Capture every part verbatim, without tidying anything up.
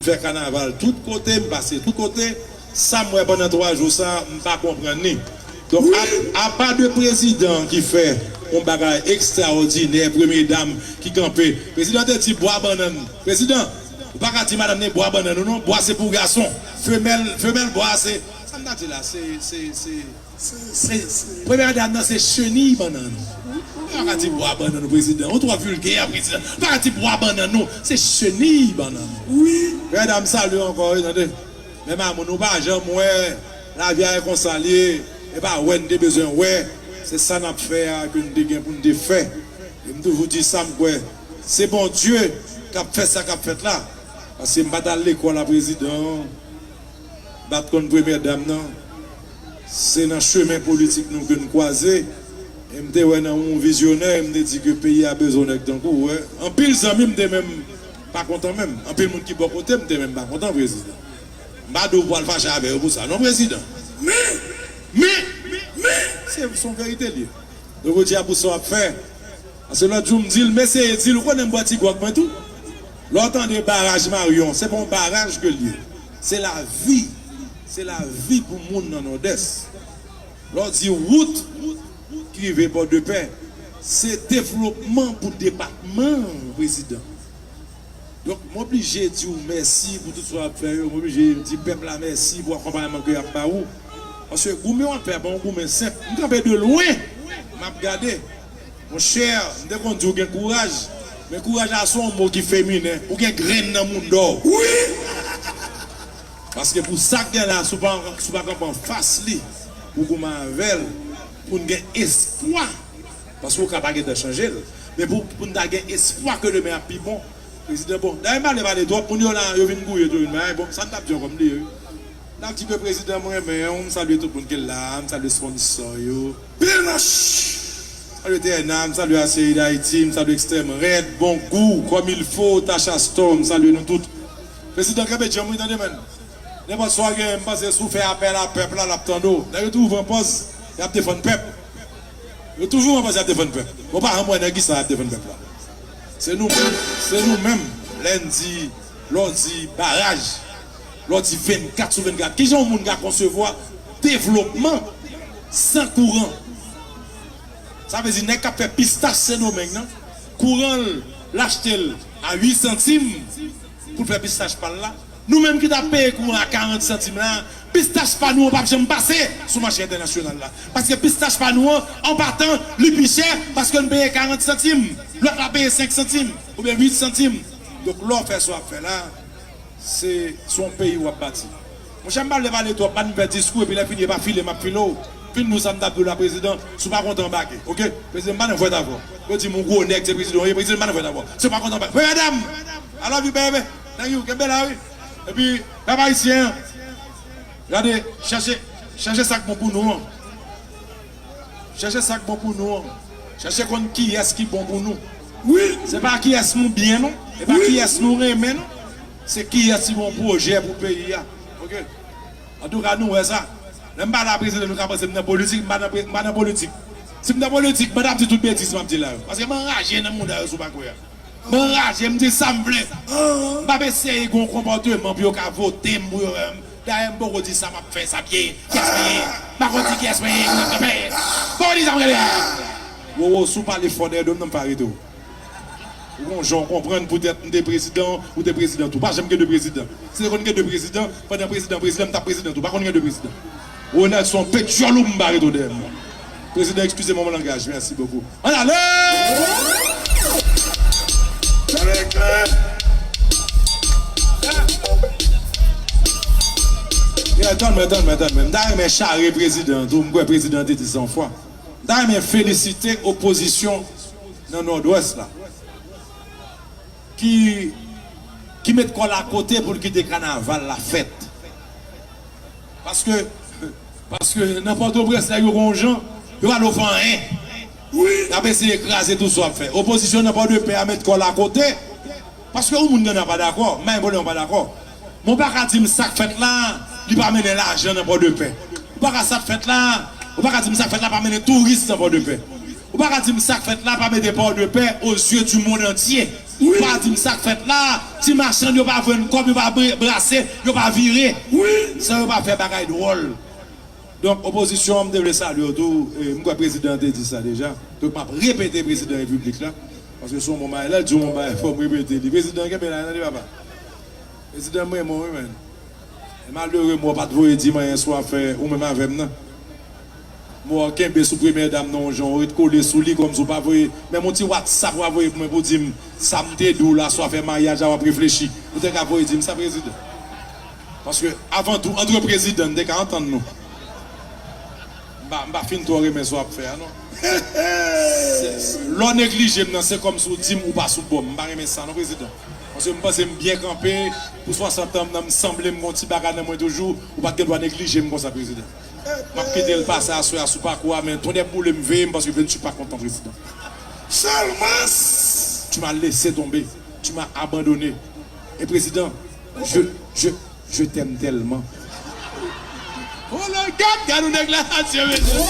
fè kanaval tout kote, m pase tout kote. Sa m wè pandan twa jou sa, m pa konprann li. Donk, a, apa de prezidan ki fè yon bagay ekstraòdinè, premye dam ki kanpe. Prezidan te di bwa bannann. Prezidan, ou pa ka di madanm ni bwa bannann ou non, bwa se pou gason. Femèl, femèl bwa se, sa m ta di la, se, se, se, se, se, premyè dam nan se cheniy bannann. Ou pa ka di bwa bannann ou, prezidan. Ou twò vilgè, prezidan. Ou pa ka di bwa bannann ou, se cheniy bannann. Wi. Premyè dam, salye ankò, wi, tande. Men mamoun, ou pa janm wè lavi a e konsa l ye, e pa wè n te bezwen wè, se sa n ap fè a ke n te gen pou n te fè. E m toujou di sa, m kwè se Bondye k ap fè sa k ap fèt la. Paske m pa t al lekòl a prezidan, m pa t konn premyè dam nan. Se nan chemen politik nou ke n kwaze. E m te wè nan yon vizyonè, e m te di ke peyi a bezwen nèg tankou w. Anpil zanmi m te menm pa kontan menm. Anpil moun ki bò kote m te menm pa kontan, prezidan. M pa di w pou al fache avè yo pou sa, non, prezidan. Men, men, men, se, se yon verite l ye. Donk, jodi a, pou sa w ap fè, paske lòt jou, m di l, m eseye di l, ou konnen m bwè ti gwòg mwen tou. Lè w tande baraj Marion, se pa yon baraj ke l ye. Se lavi. Se lavi pou moun nan Nòdès. Lè w di wout ki rive Pòdepè, se devlopman pou depatman an, prezidan. Donk, m oblije di w mèsi pou tout sa w ap fè yo. M oblije di pèp la mèsi pou akonpayman ke y ap ba ou. Paske goumen w ap fè a pa yon goumen senp. M kanpe de lwen, m ap gade. Monchè, m te konn di w gen kouraj, men kouraj la se yon mo ki feminen. Ou gen grenn nan mounda w. Wi! Paske pou sa k gen la, si w pa, si w pa kanpe anfas li pou goumen avè l, pou n gen espwa, paske ou ka pa gentan chanje l, men pou, pou n ta gen espwa ke demen ap pi bon, prezidan, bon, dayè m pa vle pale twòp, moun yo la, yo vin gouye tou, vin bay, bon, sa m t ap di ankò, m bliye, wi. N ap di ke prezidan, m renmen w, m salye tout moun ki la, m salye sponsò yo. P N H! Salye T N A, m salye Aserid Ayiti, m salye Extrême Red, Bon Gou, Comme Il Faut, Tacha Store, m salye nou tout. Prezidan, kenbe djanm wi, tande, menn. Nenpòt sa w gen, m panse si w fè apèl a pèp la, l ap tande w. Nèg yo toujou pran pòz y ap defann pèp. Yo toujou pran pòz y ap defann pèp. Mwen pa janm wè nèg ki sa y ap defann pèp la. Se nou menm, se nou menm. Lè n di, lè w di baraj, lè w di vennkat sou vennkat, kijan yon moun ka konsevwa devlopman san kouran? Sa vle di nèg k ap fè pistach Sendomeng nan, kouran l, l achte l a uit santim pou l fè pistach pa l la. Nou menm ki t ap peye kouran a karant santim la, pistach pa nou an p ap janm pase sou mache entènasyonal la. Paske pistach pa nou an, an patan, li pi chè paske n peye karant santim, lòt la peye senk santim oubyen uit santim. Donk, lè w fè sa w ap fè la, se, se yon peyi w ap bati. Monchè, m pa vle pale twòp, pa n fè diskou, epi lè fini, e pa file m ap file w. Fin di w sa m t ap di w la, prezidan, si w pa kontan, anbake, oke? Prezidan, m pa nan jwèt avè w. Yo di m yon gwo nèg, se prezidan w ye, prezidan, m pa nan jwèt avè w. Si w pa kontan, anbake. Premyè dam, I love you, baby. Thank you, kenbe la, wi. Epi, pèp ayisyen an, gade, chèche, chèche sa k bon pou nou an. Chèche sa k bon pou nou an. Chèche konn kiyès ki bon pou nou. Wi. Se pa kiyès nou byen, non. Se pa, wi, kiyès nou renmen, non. Se kiyès ki gen yon pwojè pou peyi a. Oke? Antouka, nou wè sa. Lè m pale a prezidan, nou ka panse m nan politik, m pa nan pre-, m pa nan politik. Si m nan politik, mwen t ap di tout betiz m ap di la yo. Paske m anraje nan mounda yo, si w pa kwè a. M anraje, m di sa m vle. M p ap eseye gen yon konpòteman pou yo ka vote m, pou yo, dayè m poko di sa m ap fè, sa byen, kiyès mwen ye. M pako di kiyès mwen ye, m ap fè. Poko di sa m rele a. Wowo, si w pale fò dèyè do m nan, m fè arete w. Ou gon jan w konprann poutèt m te prezidan, ou te prezidan tou. Pa janm gen de prezidan. Si te konn gen de prezidan, pandan prezidan, prezidan, m t ap prezidan tou. Pa konn gen de prezidan. Ronald se yon petyòl ou m bare tou dèyè m. Prezidan, eskize m mon langaj. Mèsi bokou. Ann ale! Yeah, tann mwen, tann mwen, tann mwen. M ta renmen chare prezidan tou. M kwè prezidan te di sa yon fwa. M ta renmen felisite opozisyon nan Nòdwès la. Ki, ki met kò l akote pou l kite kanaval la fèt. Paske, paske nan Pòtoprens, nèg yo gon jan, yo pa vle w fè anyen. Wi. Y ap eseye kraze tout sa w ap fè. Opozisyon nan Pòdepè a met kò l akote. Paske yon moun nan pa dakò, m pa gen pwoblèm, pa dakò. Men w pa ka di m sa k fèt la, li pa mennen lajan nan Pòdepè. Ou pa ka sa k fèt la, ou pa ka di m sa k fèt la pa mennen touris nan Pòdepè. Ou pa ka di m sa k fèt la pa mete Pòdepè aux yeux du monde entier. Wi. Pa di m sa k fèt la, ti machann yo pa jwenn kòb, yo pa bre-, brase, yo pa vire. Wi. San yo pa fè bagay dwòl. Donk, opozisyon an, m te vle salye w tou. E, m kwè prezidan an te di sa deja. Donk, m ap repete prezidan repiblik la. Paske se yon bon bagay. Lè l di yon bon bagay, fò m repete li. Prezidan, kenbe la, tande papa. Prezidan, m renmen w, wi, menn. E malere, m wè w pa t voye di m anyen sou afè ou menm avè m nan. M wè w kenbe sou premyè dam nan yon jan, w ret kole sou li kòmsi w pa voye. Menm yon ti WhatsApp w pa voye pou mwen pou di m sa m te di w la sou afè maryaj la w ap reflechi. Ou te ka voye di m sa, prezidan. Paske, avan tou, antre prezidan, n te ka antann nou. M pa, m pa fin twò renmen sa w ap fè a, non. Se, se, lè w neglije m nan, se kòmsi w di m ou pa sou bò m. M pa renmen sa, non, prezidan. Paske m panse m byen kanpe, pou swasant an m nan, m sanble m gon ti bagay nan mwen toujou, ou pa t gen dwa neglije m konsa, prezidan. M ap kite l pase aswè a sou pakou a, men tonnè boule m veye m paske Venn Su pa kontan, prezidan. Sèlman. Tu m'as laissé tomber, tu m'as abandonné. E prezidan, je, je, je t'aime tellement. Oh Lord God, gad yon nèg la, Dye mesye.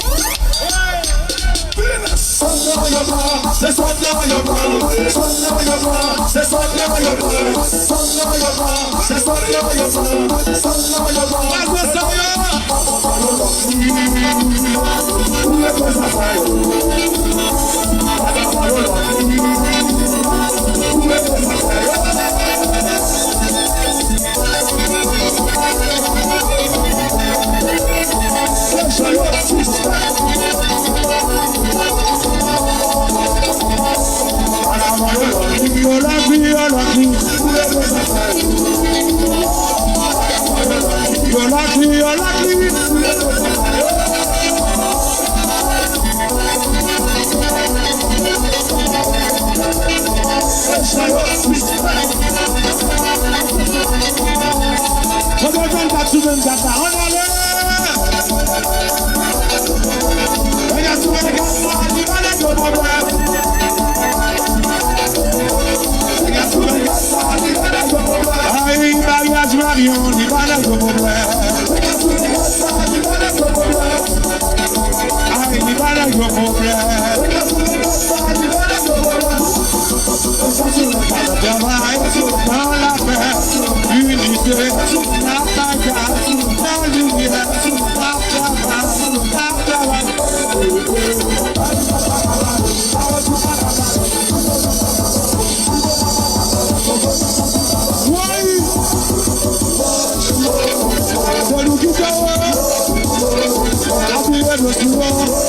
Mwen te vennkat sou vennkat la. Ann ale! Ay, maryaj Marion, li pa nan gwo pwoblèm. Ay, li pa nan gwo pwoblèm. Travay nan lapè, inite, nan bagay, nan limyè, nan travay, nan travay. Woy! Se nou ki te wè. Apiye nou sou wè.